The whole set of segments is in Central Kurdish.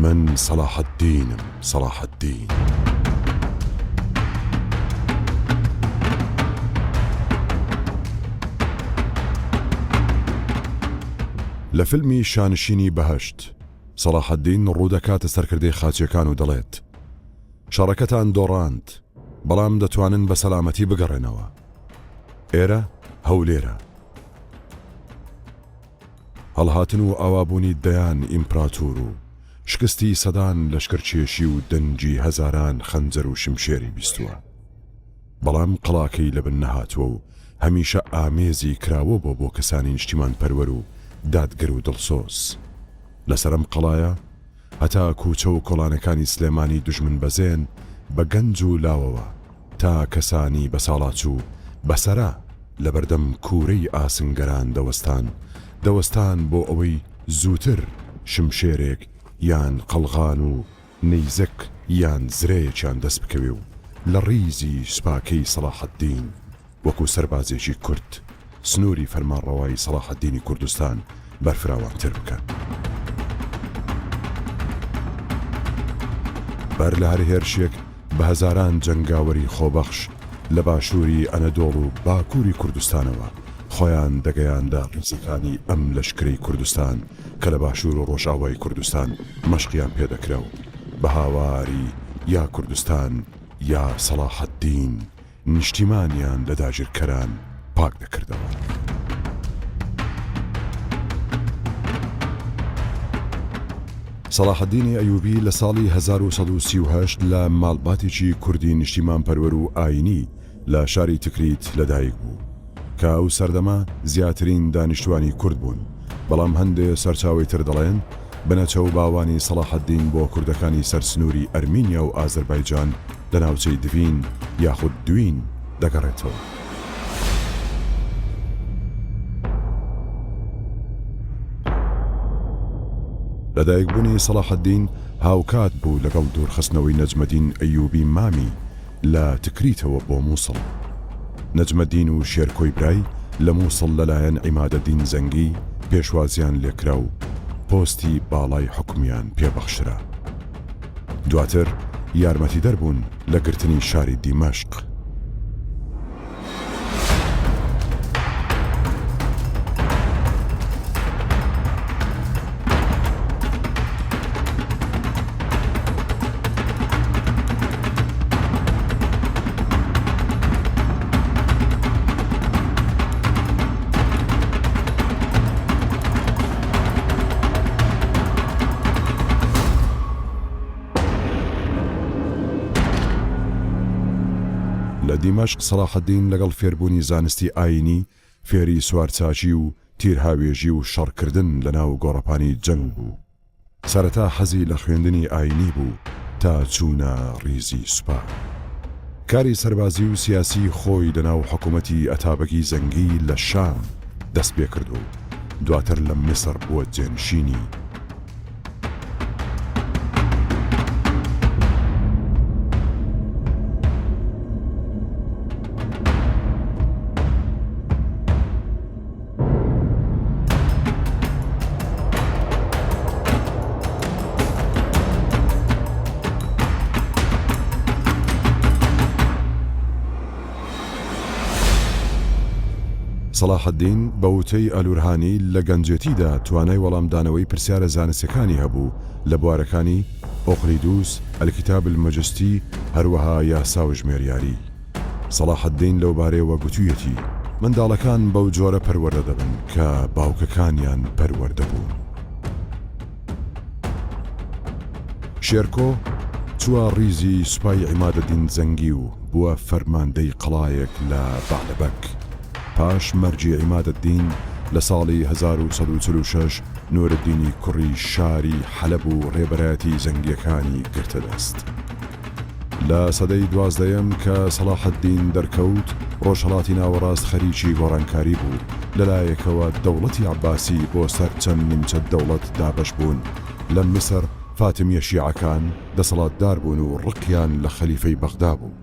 من سەڵاحەدینم سەڵاحەدین. لە فیلمی شانشینی بەهەشت، سەڵاحەدین ڕوودەکاتە سەرکردەی خاچیەکان و دەڵێت، شەڕەکەتان دۆڕاند، بەڵام دەتوانن بە سەلامەتی بگەڕێنەوە. ئێرە هەولێرە. هەڵهاتن و ئاوابوونی دەیان ئیمپراتور و شکستی سەدان لەشکرکێشی و دەنگی هەزاران خەنجەر و شمشێری بیستووە. بەڵام قەڵاکەی لەبن نەهاتووە و هەمیشە ئامێزی کراوە بووە بۆ کەسانی نیشتیمانپەروەر و دادگەر و دڵسۆز. لەسەر ئەم قەڵایە هەتا کوچە و کۆڵانەکانی سلێمانی دوژمن بەزێن بە گەنج و لاوەوە تا کەسانی بەساڵاچوو بەسەرا لەبەردەم کوورەی ئاسنگەران دەوەستان، دەوەستان بۆ ئەوەی زووتر شمشێرێک یان قەڵغان و نەیزەک یان زرێیەکیان دەست بکەوێ و لە ڕیزی سوپاکەی سەڵاحەدین وەکو سەربازێکی کورد سنووری فەرمانڕەوایی سەڵاحەدینی کوردستان بەرفراوانتر بکەن. بەر لە هەر هێرشێک بە هەزاران جەنگاوەری خۆبەخش لە باشووری ئەنەدۆڵ و باکووری کوردستانەوە خۆیان دەگەیاندە ڕیزەکانی ئەم لەشکرەی کوردستان کە لە باشوور و ڕۆژئاوای کوردستان مەشقیان پێ دەکرا و بە هاواری یا کوردستان یا سەڵاحەدین نیشتیمانیان لە داگیرکەران پاک دەکردەوە. سەڵاحەدینی ئەیوبی لە ساڵی 1138 لە ماڵباتێکی کوردی نیشتیمانپەروەر و ئایینی لە شاری تکریت لەدایک بوو. کە ئەو سەردەمە زیاترین دانیشتوانی کورد بوون، بەڵام هەندێ سەرچاوەی تر دەڵێن بنەچە و باوانی سەڵاحەدین بۆ کوردەکانی سەر سنووری ئەرمینیا و ئازەربایجان لە ناوچەی دڤین یاخود دوین دەگەڕێتەوە. لەدایکبوونی سەڵاحەدین هاوکات بوو لەگەڵ دوورخستنەوەی نەجمەدین ئەیوبی مامی لە تکریتەوە بۆ موسڵ. نەجمەدین و شێرکۆی برای لە موسڵ لەلایەن عیمادەدین زەنگی پێشوازیان لێکرا و پۆستی باڵای حوکمیان پێبەخشرا. دواتر یارمەتیدەر بوون لە گرتنی شاری دیمەشق. لە دیمەشق سەڵاحەدین لەگەڵ فێربوونی زانستی ئایینی فێری سوارچاکی و تیرهاوێژی و شەڕکردن لەناو گۆڕەپانی جەنگ بوو. سەرەتا حەزی لە خوێندنی ئایینی بوو تا چوونە ڕیزی سوپا. کاری سەربازی و سیاسی خۆی لەناو حکوومەتی ئەتابەگی زەنگی لە شام دەست پێ کرد و دواتر لە میسڕ بووە جێنشینی. سەڵاحەدین بە وتەی ئەلورهانی لە گەنجێتیدا توانای وەڵامدانەوەی پرسیارە زانستیەکانی هەبوو لە بوارەکانی، ئۆقلیدوس، الکتاب المجستی، هەروەها یاسا و ژمێریاری. سەڵاحەدین لەوبارەیەوە گوتویەتی، منداڵەکان بەو جۆرە پەروەردە دەبن کە باوکەکانیان پەروەردە بوون. شێرکۆ چووە ڕیزی سوپای عیمادەدین زەنگی و بووە فەرماندەی قەڵایەک لە بەعلەبەک. پاش مەرگی عیمادەدین لە ساڵی 1146 نورەدینی کوڕی شاری حەلەب و ڕێبەرایەتی زەنگییەکانی گرتە دەست. لە سەدەی دوازدەیەم کە سەڵاحەدین دەرکەوت، ڕۆژهەڵاتی ناوەڕاست خەریکی گۆڕانکاری بوو، لەلایەکەوە دەوڵەتی عەباسی بۆ سەر چەند نیمچە دەوڵەت دابەش بوون، لە میسر فاتمیە شیعەکان دەسەڵاتدار بوون و ڕقیان لە خەلیفەی بەغدا بوو،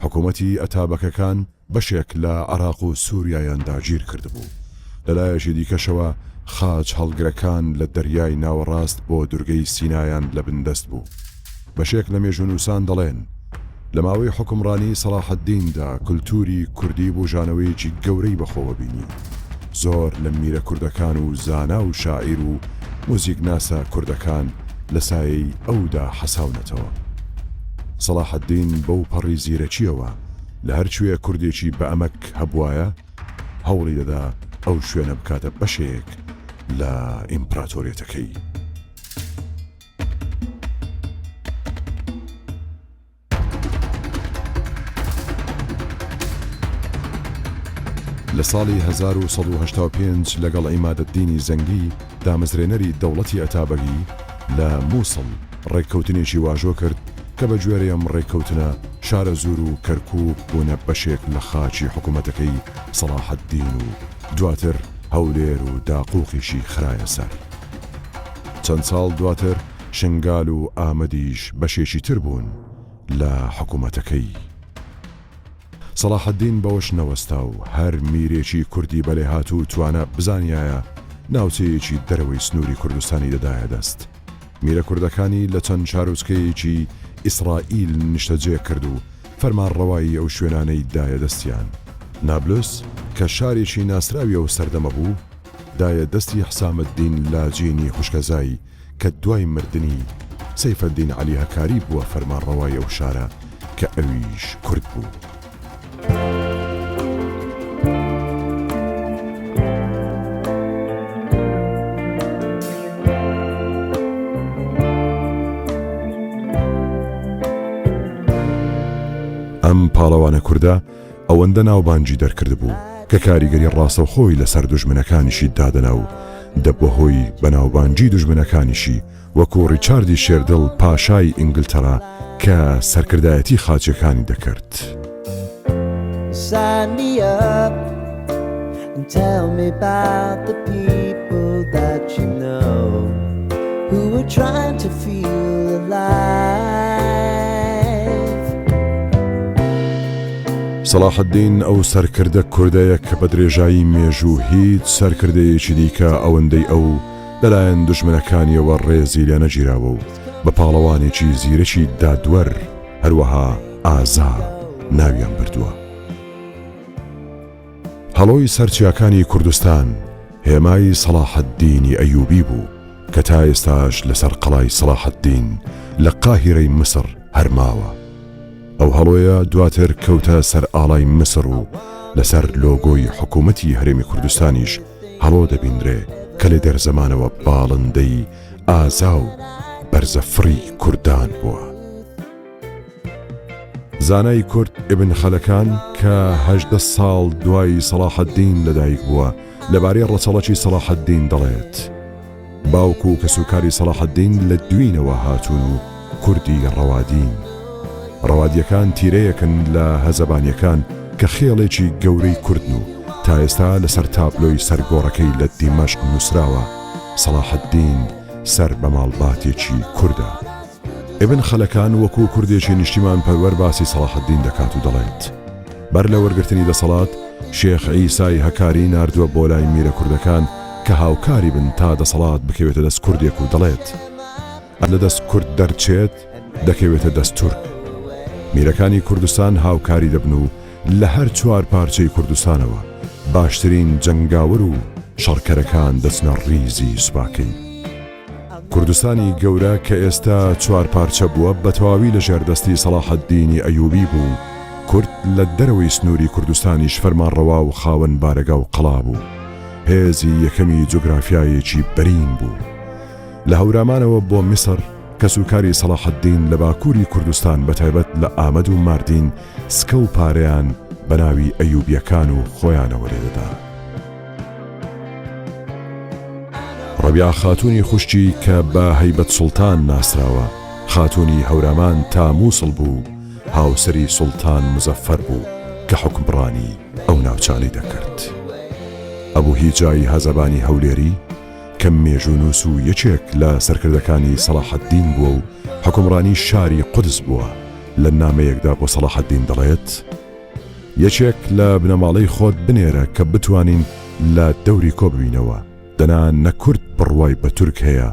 حکوومەتی ئەتابەکەکان بەشێک لە عێراق و سووریایان داگیر کردبوو. لەلایەکی دیکەشەوە خاچ هەڵگرەکان لە دەریای ناوەڕاست بۆ دورگەی سینایان لە بن دەست بوو. بەشێک لە مێژوونووسان دەڵێن، لە ماوەی حوکمڕانی سەڵاحەدیندا کولتووری کوردی بوژانەوەیەکی گەورەی بەخۆوە بینی. زۆر لە میرە کوردەکان و زانا و شاعیر و موزیکناسە کوردەکان لە سایەی ئەودا حەساونەتەوە. سەڵاحەدین بەو پەڕی زیرەکییەوە لە هەر کوێ کوردێکی بەئەمەک هەبوایە، هەوڵی دەدا ئەو شوێنە بکاتە بەشێک لە ئیمپراتۆریەتەکەی. لە ساڵی 1185 لەگەڵ عیمادەدینی زەنگی دامەزرێنەری دەوڵەتی ئەتابەگی لە مووسڵ ڕێککەوتنێکی واژۆ کرد کە بە گوێرەی ئەم ڕێککەوتنە شارەزوور و کەرکووک بوونە بەشێک لە خاکی حکوومەتەکەی سەڵاحەدین و دواتر هەولێر و داقووقیشی خرایە سەر. چەند ساڵ دواتر شنگال و ئامەدیش بەشێکی تر بوون لە حکوومەتەکەی. سەڵاحەدین بەوەش نەوەستا و هەر میرێکی کوردی بە لێهاتوو و توانا بزانیایە ناوچەیەکی دەرەوەی سنووری کوردستانی دەدایە دەست. میرە کوردەکانی لە چەند شارۆچکەیەکی ئیسڕائیل نیشتەجێ کرد و فەرمانڕەوایی ئەو شوێنانەی دایە دەستیان. نابلس کە شارێکی ناسراوی ئەو سەردەمە بوو، دایە دەستی حسامەدین لاجینی خوشکەزای کە دوای مردنی، سەیفەدین عەلی هەکاری بووە فەرمانڕەوای ئەو شارە کە ئەویش کورد بوو. ئەم پاڵەوانە کوردە ئەوەندە ناوبانگی دەرکردبوو کە کاریگەری ڕاستەوخۆی لەسەر دوژمنەکانیشی دادەنا و دەبووە هۆی بەناوبانگی دوژمنەکانیشی وەکو ڕیچاردی شێردڵ پاشای ئینگلتەرا کە سەرکردایەتی خاچیەکانی دەکرد. Sign me up and tell me about the people that you know who are trying to feel alive. سەڵاحەدین ئەو سەرکردە کوردەیە کە بە درێژایی مێژوو هیچ سەرکردەیەکی دیکە ئەوەندەی ئەو لەلایەن دوژمنەکانیەوە ڕێزی لێ نەگیراوە و بە پاڵەوانێکی زیرەکی دادوەر هەروەها ئازا ناویان بردووە. هەڵۆی سەر چیاکانی کوردستان هێمای سەڵاحەدینی ئەیوبی بوو کە تا ئێستاش لەسەر قەڵای سەڵاحەدین لە قاهیرەی میسڕ هەر ماوە. ئەو هەڵۆیە دواتر کەوتە سەر ئاڵای میسڕ و لەسەر لۆگۆی حکوومەتی هەرێمی کوردستانیش هەڵۆ دەبینرێ کە لە دێرزەمانەوە باڵندەی ئازا و بەرزەفڕی کوردان بووە. زانای کورد ئیبن خەلەکان کە 18 ساڵ دوای سەڵاحەدین لەدایک بووە لەبارەی ڕەچەڵەکی سەڵاحەدین دەڵێت باوک و کەسوکاری سەڵاحەدین لە دوینەوە هاتوون و کوردی ڕەوادین. ڕەوادیەکان تیرەیەکن لە هەزەبانیەکان کە خێڵێکی گەورەی کوردن و تا ئێستا لەسەر تابلۆی سەر گۆڕەکەی لە دیمەشق نووسراوە سەڵاحەدین سەر بە ماڵباتێکی کوردە. ئیبن خەلەکان وەکوو کوردێکی نیشتیمانپەروەر باسی سەڵاحەدین دەکات و دەڵێت، بەر لە وەرگرتنی دەسەڵات، شێخ عیسای هەکاری ناردووە بۆ لای میرە کوردەکان کە هاوکاری بن تا دەسەڵات بکەوێتە دەست کوردێک و دەڵێت، لە دەست کورد دەرچێت دەکەوێتە دەست تورک. میرەکانی کوردستان هاوکاری دەبن و لە هەر چوار پارچەی کوردستانەوە باشترین جەنگاوەر و شەڕکەرەکان دەچنە ڕیزی سوپاکەی. کوردستانی گەورە کە ئێستا چوار پارچە بووە بە تەواوی لە ژێر دەستی سەڵاحەدینی ئەیوبی بوو، کورد لە دەرەوەی سنووری کوردستانیش فەرمانڕەوا و خاوەن بارەگا و قەڵا بوو، هێزی یەکەمی جوگرافیایەکی بەرین بوو. لە هەورامانەوە بۆ میسڕ، کەسوکاری سەڵاحەدین لە باکووری کوردستان بە تایبەت لە ئامەد و ماردین سکە و پارەیان بە ناوی ئەیوبییەکان و خۆیانەوە لێدەدا. ڕەبیعە خاتوونی خوشکی کە بە هەیبەت سوڵتان ناسراوە، خاتوونی هەورامان تا مووسڵ بوو، هاوسەری سوڵتان مزەفەر بوو کە حوکمڕانی ئەو ناوچانەی دەکرد. ئەبوو هیجای هەزەبانی هەولێری کە مێژوونووس و یەکێک لە سەرکردەکانی سەڵاحەدین بووە و حوکمڕانی شاری قودس بووە، لە نامەیەکدا بۆ سەڵاحەدین دەڵێت، یەکێک لە بنەماڵەی خۆت بنێرە کە بتوانین لە دەوری کۆببینەوە، دەنا نە کورد بڕوای بە تورک هەیە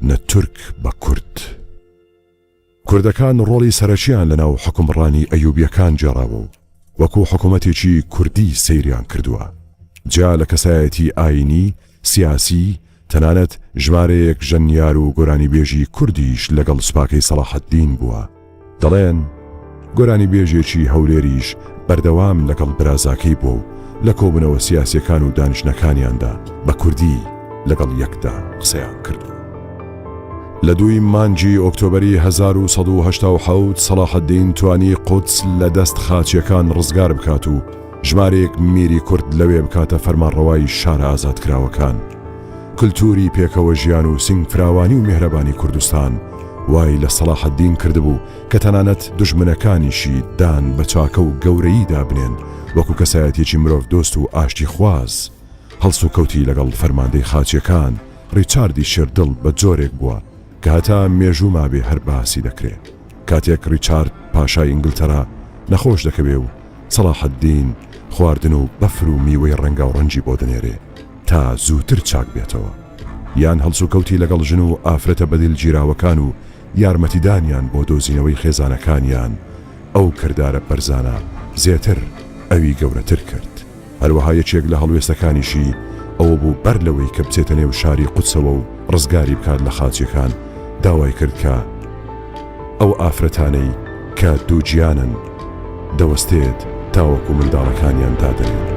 نە تورک بە کورد. کوردەکان ڕۆڵی سەرەکییان لەناو حوکمڕانی ئەیوبییەکان گێڕاوە و وەکو حکومەتێکی کوردی سەیریان کردووە. جیا لە کەسایەتی ئایینی، سیاسی، تەنانەت ژمارەیەک ژەنیار و گۆرانیبێژی کوردیش لەگەڵ سوپاکەی سەڵاحەدین بووە. دەڵێن گۆرانیبێژێکی هەولێریش بەردەوام لەگەڵ برازاکەی بووە و لە کۆبوونەوە سیاسییەکان و دانیشتنەکانیاندا بە کوردی لەگەڵ یەکدا قسەیان کردووە. لە دووی مانگی ئۆکتۆبەری 1187 سەڵاحەدین توانی قودس لە دەست خاچیەکان ڕزگار بکات و ژمارەیەک میری کورد لەوێ بکاتە فەرمانڕەوای شارە ئازادکراوەکان. کلتوری پێکەوە ژیان و سینگفراوانی و میهرەبانی کوردستان وای لە سەڵاحەدین کردبوو کە تەنانەت دوژمنەکانیشی دان بە چاکە و گەورەییدا بنێن وەکو کەسایەتیەکی مرۆڤدۆست و ئاشتیخواز هەڵسوکەوتی لەگەڵ فەرماندەی خاچیەکان ڕیچاردی شێردڵ بە جۆرێک بووە کە هەتا مێژوو مابێ هەر باسی دەکرێ. کاتێک ڕیچارد پاشای ئینگلتەرا نەخۆش دەکەوێ و سەڵاحەدین خواردن و بەفر و میوەی ڕەنگاوڕەنگی بۆ دەنێرێ تا زووتر چاک بێتەوە. یان هەڵسوکەوتی لەگەڵ ژن و ئافرەتە بەدیلگیراوەکان و یارمەتیدانیان بۆ دۆزینەوەی خێزانەکانیان ئەو کردارە بەرزانە زێتر ئەوی گەورەتر کرد. هەروەها یەکێک لە هەڵوێستەکانیشی ئەوە بوو بەر لەوەی کە بچێتە نێو شاری قودسەوە و ڕزگاری بکات لە خاچیەکان داوای کرد کە ئەو ئافرەتانەی کە دووگیانن دەوەستێت تاوەکو منداڵەکانیان دادەنێن.